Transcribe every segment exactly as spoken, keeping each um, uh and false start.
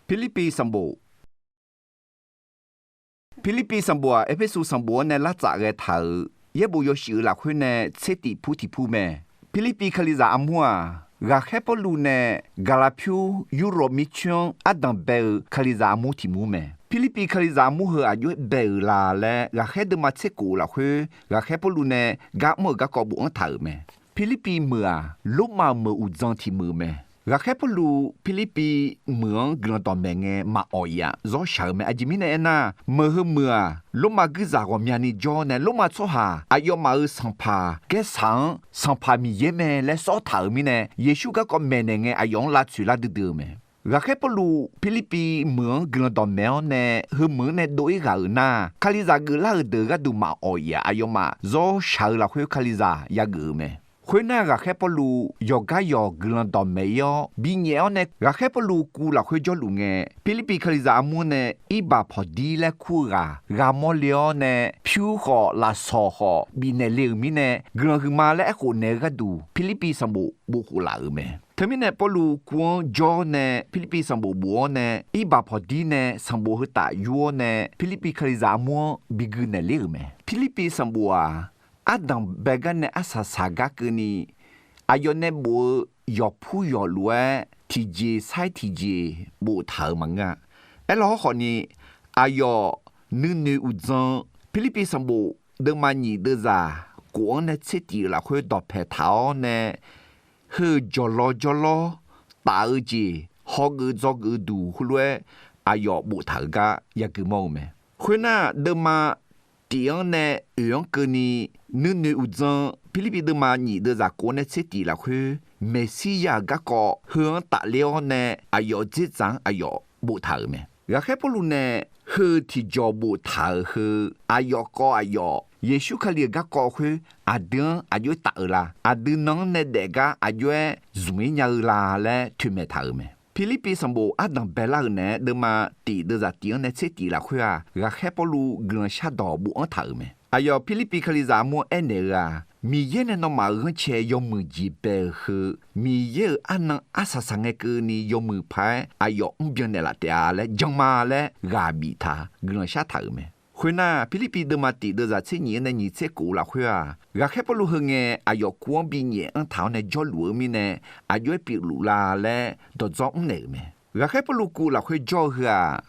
Pirlirpiv sanqbof. Pirlirpiv sanqbof-aq, Erpersu sanqbof-anr nae lar tsaf ghae taq-euq yaerbof yawshuif-euq lafkhoer nae tser tiq pur tiq pur mae. Pirlirpiv kalizaq armur-aq, ghaqkhaer Pawrluv nae Gaqlaq pyur Yurlawq mircoer-anr ardanq bae-eu kalizaq armur tiq mur mae. Pirlirpiv kalizaq armur heu aqjox-aer bae-euq la laer ghaqkhaer deuvma tser kof-eu lafkhoer ghaqkhaer Pawrluv nae gar mr-euq garkawv bofanr taq-euq mae. Pirlirpiv meuq-aq, Lormav meuq uqdzan tiq meuq mae. Ghaqkhaer Pawrluv Pirlirpiv meuq-anr guiqlanq dawqmaeq ngae maqawq-iq-aq zawrshaq-eu mae. Aqjeq mirnae aernar, meuq heu meuq-aq, Lormav guirzaq ghawqmyani jawr nae Lormav tsawrhaq aqyawfmaf-euq sanqpaq Gaersaq-anr Sanqpaq Miqyaer mae laer sawr taq-euq mirnae, Yeqsur garkawv maeqnaeq ngae aqyawf-anr lavtsoeq lar duidui-eu mae. Ghaqkhaer Pawrluv Pirlirpiv meuq-anr guiqlanq dawqmaeq-awr nae heumeuq-anr nae dov-ir ghaq-euq nar, kalizaq geuflar-euq deuq gharduq maqawq-iq-aq, aqyawfmaf zawrshaq-eu lafkhoer kalizaq yageuf-eu mae. Khoernar, ghaqkhaer Pawrluv yawqgar yawq guiqlanq dawqmaeq-ir-awr binyaef-awr nae, ghaqkhaer Pawrluv kuv lafkhoer jawrluf ngae, Pirlirpiv kalizaq armur-anr nae Irbaq pawqdir laer kur-eu ghaq ghaq mawrle-awr nae, pyur khawf lafsawq khawf bifnaeq le-euq mirnae, guiqlanq huiqma laer aerkhof naeq-eu gharduq Pirlirpiv sanqbof bofkhof laf-euq mae. Teumirnae Pawrluv kuv-anr jawr-awr nae Pirlirpiv sanqbof bof-awr nae, Irbaq pawqdir nae sanqbof heu taf yur-awr nae Pirlirpiv kalizaq armur-anr bi gui naeq ler-euq mae. Pirlirpiv sanqbof-aq, ardanq bae gar nae arsaq saq gar keuvni, aqyawf nae bof-eu yawqpur yawqluf-aer tiqjeq sair tiqjeq boftaq-euq maqngeur-a. Aerlaw hawrkhawf ni, aqyawf nuinoeq uqdzan Pirlirpiv sanqbof deuvma nyiq deuvzaq kof-anr nae tser tiq-euq lafkhoer dawqpae taq-awr nae, heu jawqlaw jawrlawr taf-eu jeq hawgeuf dzawgeuf-eu duq heulof-aer aqyawf boftaq-euq gar yagui mawr-eu mae. Khoernar, deuvma tif-anr nae oeq-anr keuvni, nuinoeq uqdzan Pirlirpiv deuvma nyiq deuvzaq kof-anr nae tser tiq lafkhoer Meqsirya-euq garkawv heu-anr tafler-awr nae aqyawf dzerdzaq-anr aqyawf boftaq-euq mae. Ghaqkhaer Pawrluv nae heu tiqjawq boftaq-euq heu, aqyawf kawv aqyawf Yeqsur Kali-euq garkawv khoer aqdui-anr aqjox-aer taf-eu la? Aqdui nan-anr nae daef gar aqjox-aer zmq-ir nya-eu la laer toeqmaeq taq-euq mae. Pirlirpiv sanqbof ardanq baelar-euq naeq-aer deuvma tif deuvzaq tif-anr nae tser tif lafkhoer-aq, ghaqkhaer Pawrluv guiqlanq shardawq bofanr taq-euq mae. Aqyawf Pirlirpiv kalizaq armur-anr aernaeq-eu-aq, Miqyaer nae nawmaf-euq ghanrcae yawmuiq jeq bae-euq heu, Miqyaer-euq arnan arsaq saq ngae keuvni yawmuiq paq-aer aqyawf mrbyan naeqlaf taef-a laer jan ma laer ghaq biftaq guiqlanq shar taq-euq mae. Khoernar, Pirlirpiv deuvma tif deuvzaq tser nyiq-anr nae nyiq tser kof lafkhoer-aq, ghaqkhaer Pawrluv heu ngae aqyawf kuv-anr binyaef anr taq-awr nae jawrluf-eu mirnae, aqjox-aer pyeufluf la laer dawqdzawr mrnaeq-euq mae. Ghaqkhaer Pawrluv kuv lafkhoer jawr-eu heu-aq,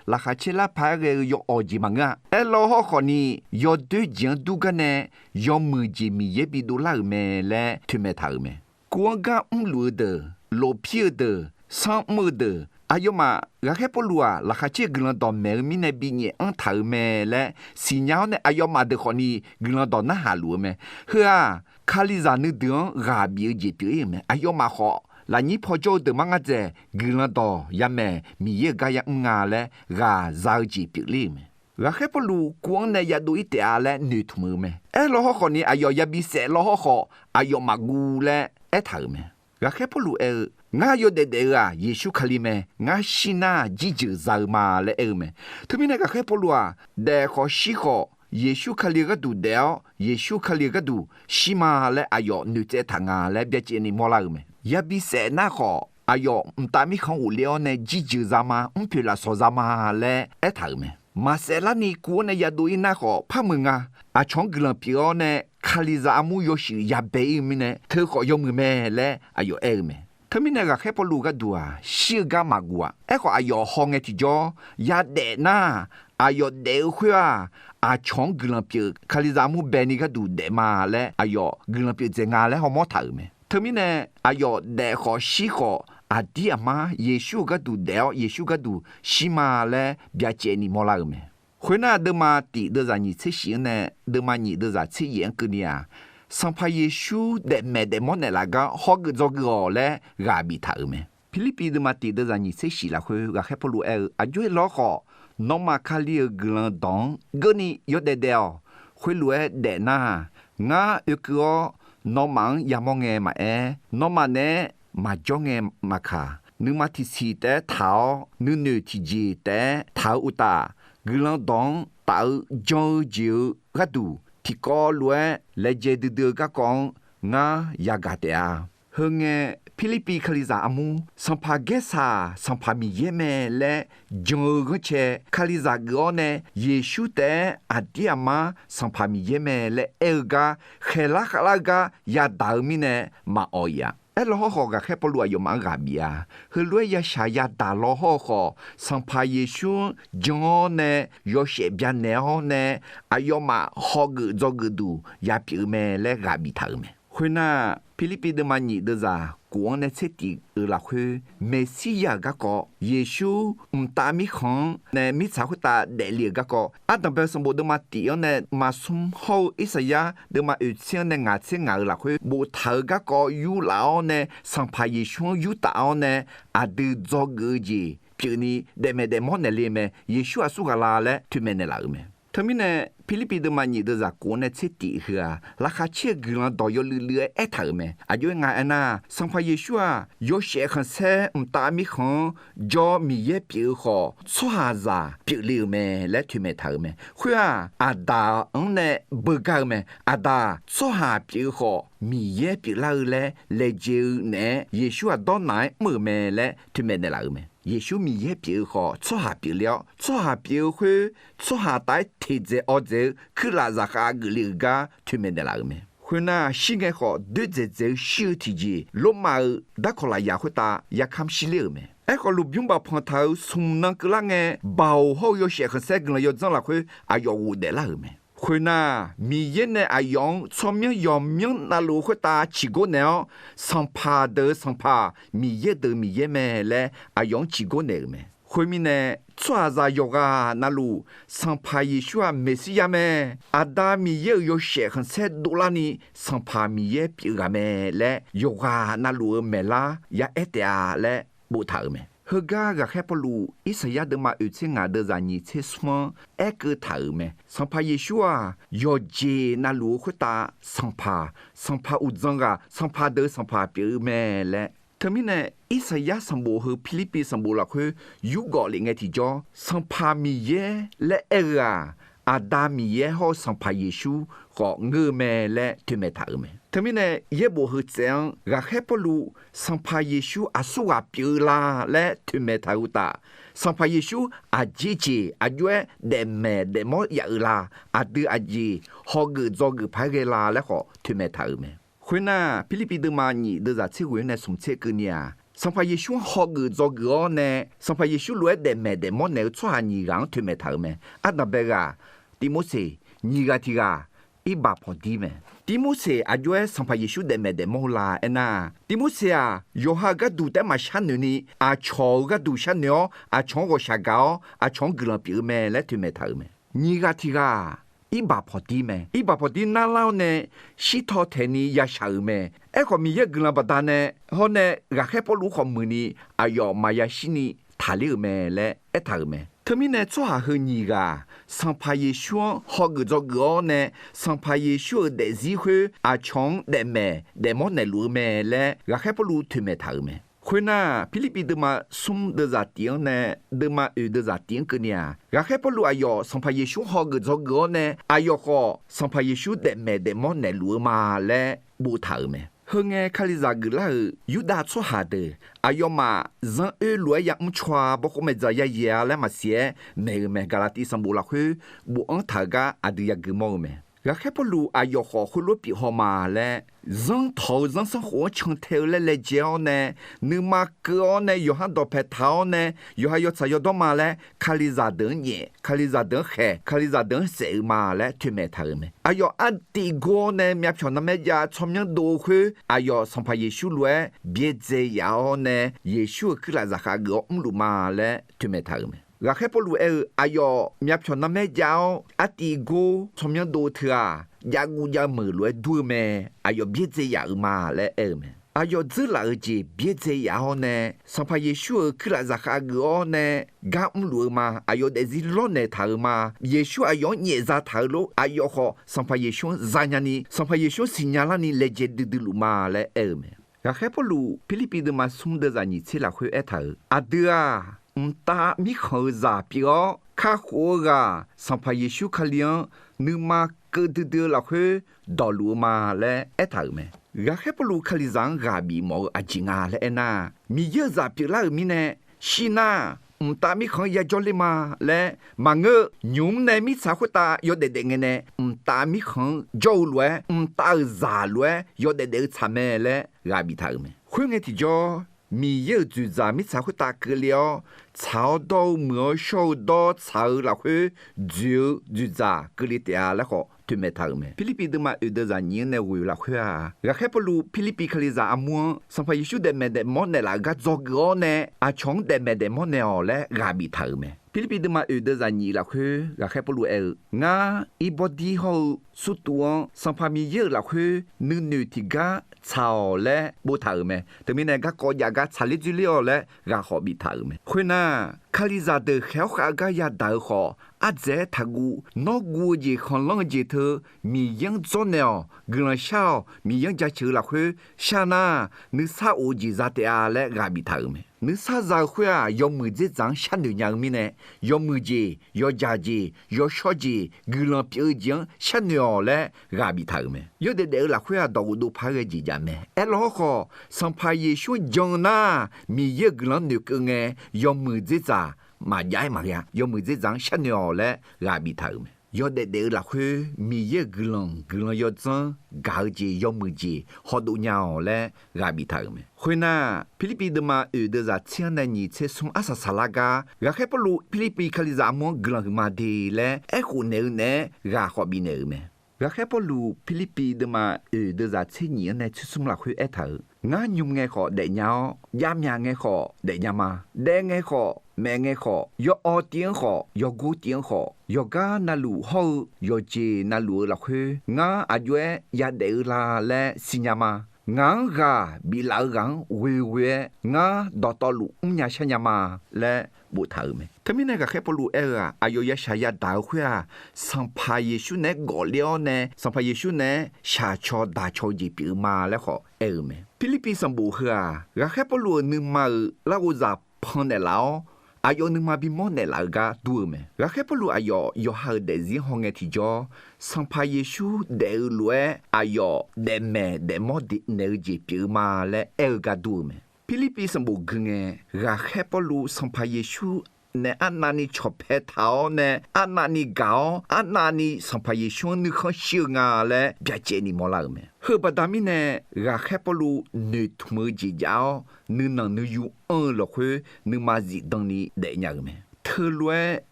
laqkhaq caer lar paq-aer ghae-eu yawawq jeq maqngeur-a. Aerlaw hawrkhawf ni, yawdoer jeq-anr dur gar nae yawmuiq jeq Miqyaer bidov lar-euq mae laer toeqmaeq taq-euq mae. Kuv-anr gar mrluf-eu deuq, lofpir-eu deuq, sanr mr-eu deuq, aqyawfmaf ghaqkhaer Pawrluv-aq laqkhaq caer guiqlanq dawqmaeq-eu mirnae binyaef anr taq-euq mae laer siqnya-awr nae aqyawfmaf deuq khawfni guiqlanq dawq narhaq luf-eu mae. Heu-aq, Kalizaq nuideuq-anr ghaq bif-eu jeq pyeuf-ir-euq mae. Aqyawfmaf khawf, lafnyir paw jawr-eu deuq mar ngar dzaeq guiqlanq dawq yamaeq Miqyaer-euq gar yamr nga laer ghaq za-eu jeq pyeufler-euq mae. Ghaqkhaer Pawrluv kuv-anr nae yadov-ir taef-a laer noeqtmq-eu mae. Aerlaw hawrkhawf ni aqyawf yabi saef law hawrkhawf aqyawf maqguv laer aertaq-euq mae. Ghaqkhaer Pawrluv aer-eu, Ngar yawdaef daef-eu-aq Yeqsur Kali mae. Ngar shir nar jirjeuq za-eu ma laer aer-eu mae. Teumirnae ghaqkhaer Pawrluv-aq, daef khawf shir khawf Yeqsur Kali-eu gharduq daef-awr Yeqsur Kali-eu gharduq shir ma laer aqyawf noeqtsaev taq nga laer byacaevni mawrlar-eu mae. Yabi saef nar khawf aqyawf mqtav mirkhanq ghofler-awr nae jirjeuq za ma, mrpoeq lafsawq za ma laer aertaq-euq mae. Maqsaef larni kuv-anr nae yadov-ir nar khawf par meuq nga. Aqcawq-anr guiqlanq pyeuf-awr nae Kalizaq armur yawshuif yabae-ir-eu mirnae teu khawf yawmuiq mae laer aqyawf aer-eu mae. Teumirnae ghaqkhaer Pawrluv gharduq-aq shir-eu gar maqguv-aq. Aerkhawf aqyawf hawngae tiqjawr yadaef nar, aqyawf daef-eu khoer-aq, aqcawq-anr guiqlanq pyeuf, Kalizaq armur baeni gharduq daef ma laer aqyawf guiqlanq pyeuf dzaeq nga laer hawmawr taq-euq mae. Teumirnae aqyawf daef khawf shir khawf aqdir aqmar Yeqsur-euq gharduq daef-awr Yeqsur gharduq shir ma laer byacaevni mawrlar-eu mae. Khoernar, deuvma tif deuvzaq nyiq tser shif-anr nae deuvma nyiq deuvzaq tser yaef-anr keuvni-aq, Sanqpaq Yeqsur daefmaeq daefmawr naeqlaf gar hawgeuf dzawgeuf-awq laer ghaq biftaq-euq mae. Pirlirpiv deuvma tif deuvzaq nyiq tser shif lafkhoer ghaqkhaer Pawrluv aer-eu, Aqjox-aer lawr khawf, nawmaf Kali-euq guiqlanq dawq-anr geurni yawdaef daef-awq. Khoerlof-aer daef nar, ngar oekeuv-awr nawmaf-anr yamawr ngae maqaer, nawmaf naeq-aer maqjawr ngae maqkaq, nuima tiqsiq taef-aer taq-awr nuinoeq tiqjeq taef-aer taq-eu uqtaf, guiqlanq dawq-anr taf-eu jan-eu jeq-eu gharduq tiqkawv lof-aer laejae duidui-eu garkawv-anr ngar yagaq taef-a. Heu ngae, Pirlirpiv Kalizaq armur, Sanqpaq Gaersaq Sanqpaq Miqyaer mae laer jan-eu ghanrcae, Kalizaq geuf-awr nae Yeqsur taef-aer aqdir aqmar Sanqpaq Miqyaer mae laer aer-eu gar, khaeqlar khavlar-eu gar yadaq-eu mirnae maqawq-iq-a. Aerlaw hawrkhawf, ghaqkhaer Pawrluv aqyawfmaf-anr ghaq bif-a. Heulof-aer yashaq yadaq law hawrkhawf, Sanqpaq Yeqsur-anr jan-awr nae yawshaef byanaeq-awr nae aqyawfmaf hawgeuf dzawgeuf duq yapyeuf-eu mae laer ghaq biftaq-euq mae. Khoernar, Pirlirpiv deuvma nyiq deuvzaq kof-anr nae tser tif-euq lafkhoer, Meqsirya-euq garkawv, Yeqsur mqtav mirkhanq-anr nae mirtsaq khoertav daefle-euq garkawv, ardanqbae sanqbof deuvma tif-anr nae maqsmr hawr-eu Irsaqyar deuvma oeq tser-anr nae ngaq tser ngaq-euq lafkhoer boftaq-euq garkawv yurlaf-awr nae, Sanqpaq Yeqsur-anr yurtaf-awr nae aqdui dzawgeuf-eu jeq pyeufni daefmaeq daefmawr naeqle-eu mae. Yeqsur aqsur ghaq la laer toeqmaeq naeqlaf-euq mae. Teumirnae, Pirlirpiv deuvma nyiq deuvzaq kof-anr nae tser tif heu-aq, laqkhaq caer-eu guiqlanq dawq yawluiv luiv-aer aertaq-euq mae. Aqjox-aer nga aernar, Sanqpaq Yeqsur-aq, yawshaef khanqsaer mqtav mirkhanq-anr jawr Miqyaer pyeuf-eu khawf, tsawrhaqzaq pyeufle-euq mae laer toeqmaeq taq-euq mae. Khoer-aq, Aqdaq-anr nae beugar-eu mae. Aqdaq tsawrhaq pyeuf-eu khawf, Miqyaer pyeuflar-eu laer laejae-eu naeq-aer, Yeqsur-aq dawrnaq-aer mr-euq mae laer toeqmaeq naeqlaf-euq mae. Yeqsur Miqyaer pyeuf-eu khawf, tsawrhaq pyeufle-awr, tsawrhaq pyeuf-eu khoer, tsawrhaq taf-aer teqdzaeq awdzaeq-eu kuirlaf zaqkhav geufle-euq gar toeqmaeq naeqlaf-euq mae. Khoernar, shirngae khawf doerdzaeq dzaeq-eu shir-eu tiqjeq, Lormav-euq darkawq lafyaq khoertav yarkamr shirler-euq mae. Aerkhawf, lmqbymr bafpanq taq-euq smq nan keuvlar ngae, baoq hawr-eu yawshaef khanqsaer guiqlanq yawdzanr lafkhoer aqyawf ghofdaef lar-euq mae. Khoernar, Miqyaer nae aqyawf-anr tsawrmyanr yawqmyanr navluf khoertav ciqgor naeq-awr, sanqpaq deuq-euq Sanqpaq, Miqyaer deuq-euq Miqyaer mae laer aqyawf-anr ciqgor naeq-euq mae. Khoermirnae, tsawrhaqzaq yawqghaq navluf, Sanqpaq Yeqsur-aq Meqsirya mae, Aqda Miqyaer-euq yawshaef khanqsaer dovlarni Sanqpaq Miqyaer pyeuf ghaq mae laer yawqghaq navluf-euq maeqlar yaaer taef-a laer boftaq-euq mae. Heugar ghaqkhaer Pawrluv Irsaqyar deuvma oeq tser ngaq deuvzaq nyiq tser smr-anr aerkeuv taq-euq mae. Sanqpaq Yeqsur-aq, yawqjeq navluf-eu khoertav Sanqpaq, sanqpaq uqdzan ghaq, sanqpaq deuq-eu Sanqpaq pyeuf-eu mae laer. Teumirnae, Irsaqyar sanqbof heu Pirlirpiv sanqbof lafkhoer yurgawv lef ngae tiqjawr, Sanqpaq Miqyaer laer aer-eu-aq, Aqda Miqyaer hawr-eu Sanqpaq Yeqsur khawf ngeur-eu mae laer toeqmaeq taq-euq mae. Teumirnae, yaerbof heu tsaev-anr ghaqkhaer Pawrluv Sanqpaq Yeqsur aqsurghaq pyeuf-eu la laer toeqmaeq taq-euq uqtaf, Sanqpaq Yeqsur aqjeq jeq aqjox-aer daefmaeq daefmawr yaf-euq la, aqdui aqjeq hawgeuf dzawgeuf paq-aer ghae la laer khawf toeqmaeq taq-euq mae. Khoernar, Pirlirpiv deuvma nyiq deuvzaq tser ghoeq-anr nae smq tser keuvni-aq, Sanqpaq Yeqsur-anr hawgeuf dzawgeuf-awr nae, Sanqpaq Yeqsur lof-aer daefmaeq daefmawr naeq-eu tsawrhaq nyiq ghaq-anr toeqmaeq taq-euq mae. Ardanqbae ghaq Tirmorseq, nyiq ghaq tiq ghaq Irbaq pawqdir mae. Tirmorseq aqjox-aer Sanqpaq Yeqsur daefmaeq daefmawr-eu la aernar, Tirmorseq-aq, yawqha-euq gharduq taef-aer maqshar noeq ni, aqcawq-euq gharduq sharnoeq-awr, aqcawq-anr ghawqshaq gaq-awr, aqcawq-anr guiqlanq pyeuf-eu mae laer toeqmaeq taq-euq mae. Nyiq ghaq tiq ghaq Irbaq pawqdir mae. Irbaq pawqdir narlar-awr nae shirtaw taeqni yashaq-euq mae. Aerkhawf, Miqyaer-euq guiqlanq baqdanae hawr nae ghaqkhaer Pawrluv khawf muiqni aqyawf maqya shirni taqler-euq mae laer aertaq-euq mae. Teumirnae tsawrhaq heu nyiq ghaq Sanqpaq Yeqsur-anr hawgeuf dzawgeuf-awr nae, Sanqpaq Yeqsur-euq daefzir khoer aqcawq-anr daefmaeq daefmawr naeqluf-eu mae laer ghaqkhaer Pawrluv toeqmaeq taq-euq mae. Khoernar, Pirlirpiv deuvma smr deuvzaq tif-anr nae deuvma oeq deuvzaq tif-anr keuvni-aq, ghaqkhaer Pawrluv aqyawf Sanqpaq Yeqsur hawgeuf dzawgeuf-awr nae, aqyawf khawf Sanqpaq Yeqsur daefmaeq daefmawr naeqluf-eu ma laer boftaq-euq mae. Heu ngae, Kalizaq geuflar-euq Yurdav tsawrhaq deuq aqyawfmaf zanr oer lof-aer yamr caw-a, bawkhov maeqdzaq yayaeq-a laer maqsiq-aer maeq-euq mae. Gaqlaqtiv sanqbof lafkhoer bofanr taq-eu gar aqdui yagui mawr-eu mae. Ghaqkhaer Pawrluv aqyawf khawf khoerlof-aer pyeuf haw ma laer, zanr tawq-eu zanrsanrkhof-anr cantae-eu laer laejae-awr nae, nuima keuv-awr nae yawqha-anr dawqpaeq taq-awr nae, yawqha yawtsaq yawdawr ma laer Kalizaq deuq-anr nyaef, Kalizaq deuq-anr khaeq, Kalizaq deuq-anr saef-eu ma laer toeqmaeq taq-euq mae. Aqyawf artiv gor-awr nae myavpyawq narmaer jav tsawrmyanr dov-eu khoer, aqyawf Sanqpaq Yeqsur lof-aer byaerdzae yaf-awr nae, Yeqsur-euq kuirlaf zaqkhav geuf-awr mrluf ma laer toeqmaeq taq-euq mae. Ghaqkhaer Pawrluv aer-eu, aqyawf myavpyawq narmaer jav-awr artiv gor tsawrmyanr dov-eu teu-aq, jav guv jav meuq lof-aer dur-eu mae. Aqyawf byaerdzae yaf-euq ma laer aer-eu mae. Aqyawf dzeurlaf-euq jeq byaerdzae yaf-awr nae, Sanqpaq Yeqsur-euq kuirlaf zaqkhav geuf-awr nae gar mrluf-eu ma. Aqyawf daefzir lawrnaeq taq-euq ma. Yeqsur aqyawf-anr nyaefza taq-euq lor. Aqyawf khawf Sanqpaq Yeqsur-anr zanya ni, Sanqpaq Yeqsur-anr siqnya larni laejae duidui luf ma laer aer-eu mae. Ghaqkhaer Pawrluv Pirlirpiv deuvma smr deuvzaq nyiq tser lafkhoer aertaq-euq, aqdui-aq, mqtav mirkhanq-euq zaq pyeuf-awr, kakhof-eu ghaq Sanqpaq Yeqsur Kali-anr nuima keuv duidui-eu lafkhoer dawqluf-eu ma laer aertaq-euq mae. Ghaqkhaer Pawrluv Kalizaq-anr ghaq bif mawf-eu aqjeq nga laer aernar, Miqyaer-euq zaq pyeuflar-euq mirnae, shir nar, mqtav mirkhanq-anr yajawr ler ma laer maqngeur. Nymq-mr nae mirtsaq khoertav yawdaef daef ngae nae, mqtav mirkhanq-anr jawr-eu lof-aer, mqtav-euq zaq lof-aer yawdaef daef-eu tsaq mae laer ghaq biftaq-euq mae. Khoerngae tiqjawr, Miqyaer-euq dzoeqdzaq mirtsaq khoertav keuvle-awr, tsaq-awr dawr-eu muiq-awr shawr-eu dawr tsaq-eu lafkhoer dzoeq-eu dzoeqdzaq keuvle taef-a laer khawf toeqmaeq taq-euq mae. Pirlirpiv deuvma oeq deuvzaq nyiq-anr nae ghoeq-eu lafkhoer-aq, Ghaqkhaer Pawrluv Pirlirpiv Kalizaq armur-anr Sanqpaq Yeqsur daefmaeq daefmawr naeqlaf-euq gar dzawgeuf-awr nae, aqcawq-anr daefmaeq daefmawr naeq-awq laer ghaq biftaq-euq mae. Pirlirpiv deuvma oeq deuvzaq nyiq lafkhoer Ghaqkhaer Pawrluv aer-eu, Ngar, Irbawrdir hawr-eu Surtuv-anr Sanqpaq Miqyaer-euq lafkhoer nuinoeq tiqgar tsaq-awq laer boftaq-euq mae. Teumirnae garkawv jav gar tsaqler dzoerler-awq laer ghaq khawf biftaq-euq mae. Khoernar, Kalizaq deuq khaeq-awr khav-eu gar yadaq-eu khawf, ardzaeq-aer taqguv. Nawr guv-eu jeq khanqlanr-eu jeq teu Miqyaer-anr dzawrnaeq-awq. Guiqlanq shar-awq. Miqyaer-anr jaceuq-eu lafkhoer shar nar, nuisar of-eu jeq za taef-a laer ghaq biftaq-euq mae. Nuisar za-eu khoer-aq, yawmuiq dzerdzaq-anr sharnoeq nya-eu mirnae, yawmuiq jeq, yawjaq jeq, yawshawr jeq, guiqlanq pyeuf-eu jeq-anr sharnoeq-awq laer ghaq biftaq-euq mae. Yawdaef daef-eu lafkhoer-aq, dawq ghofdov paq-aer ghae jeq jav mae. Aerlawr khawf, Sanqpaq Yeqsur-anr jan-eu nar, Miqyaer-euq guiqlanq-anr noeqkeuv ngae, yawmuiq dzerdzaq maqjav-aer maqghae-a. Yawmuiq dzerdzaq-anr sharnoeq-awq laer ghaq biftaq-euq mae. Yawdaef daef-eu lafkhoer Miqyaer-euq guiqlanq, guiqlanq yawdzanr gaq-eu jeq, yawmuiq jeq hawdov nya-awq laer ghaq biftaq-euq mae. Khoernar, Pirlirpiv deuvma oeq deuvzaq tser-anr nae nyiq tser smr arsaq saqlar gar, Ghaqkhaer Pawrluv Pirlirpiv Kalizaq armur-anr guiqlanq huiqma de laer aerkhof naeq-eu naeq-aer ghaq khawf bifnaeq-euq mae. Ghaqkhaer Pawrluv Pirlirpiv deuvma oeq deuvzaq tser nyiq-anr nae tser smr lafkhoer aertaq-euq, Ngar nymr ngae khawf daefnya-awr, javmyaq ngae khawf daefnya ma. Daef ngae khawf, maef ngae khawf, yawawv tiv-anr khawf, yawgor tiv-anr khawf, yawqgar navluf hawr-eu yawqjeq navluf-eu lafkhoer ngar aqjox-aer yadaef-eu la laer siqnya ma. Ngaq-anr ghaq biflaf-eu ghaq-anr ghoeghoe-aer ngar dawqtawvluf mrnya sharnya ma laer boftaq-euq mae. Teumirnae Ghaqkhaer Pawrluv aer-eu-aq, aqyawf yashaq yadaq-eu khoer-aq, Sanqpaq Yeqsur naeq-aer gawfler-awr nae, Sanqpaq Yeqsur naeq-aer shaqcaw daqcaw-eu jeq pyeuf-eu ma laer khawf aer-eu mae. Pirlirpiv sanqbof heu-aq, Ghaqkhaer Pawrluv-euq nuima-euq larghov zaqpan naeqlaf-awr, aqyawf nuima bimawr naeqlaf-eu gar dur-eu mae. Ghaqkhaer Pawrluv aqyawf yawqha-euq daefzir hawngae tiqjawr, Sanqpaq Yeqsur daef-eu lof-aer aqyawf daefmaeq daefmawr naeq-eu jeq pyeuf-eu ma laer aer-eu gar dur-eu mae. Pirlirpiv sanqbof gui ngae, Ghaqkhaer Pawrluv Sanqpaq Yeqsur nae arnavni cawqpae taq-awr nae, arnavni gaq-awr, arnavni Sanqpaq Yeqsur-anr nuikhanr shir-eu nga laer byacaevni mawrlar-euq mae. Heu baqda mirnae, Ghaqkhaer Pawrluv noeqtmq-eu jeq jav-awr, nuinanq nuiyu anr-eu lafkhoer nuima zifdan ni daefnya-euq mae. Teulof-aer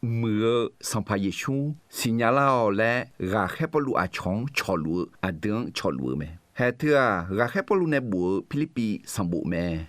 muiq-eu Sanqpaq Yeqsur siqnya lar-awq laer, Ghaqkhaer Pawrluv aqcawq-anr cawqluf-eu aqdui-anr cawqluf-eu mae. Haeq teu-aq, Ghaqkhaer Pawrluv nae bof-eu Pirlirpiv sanqbof mae.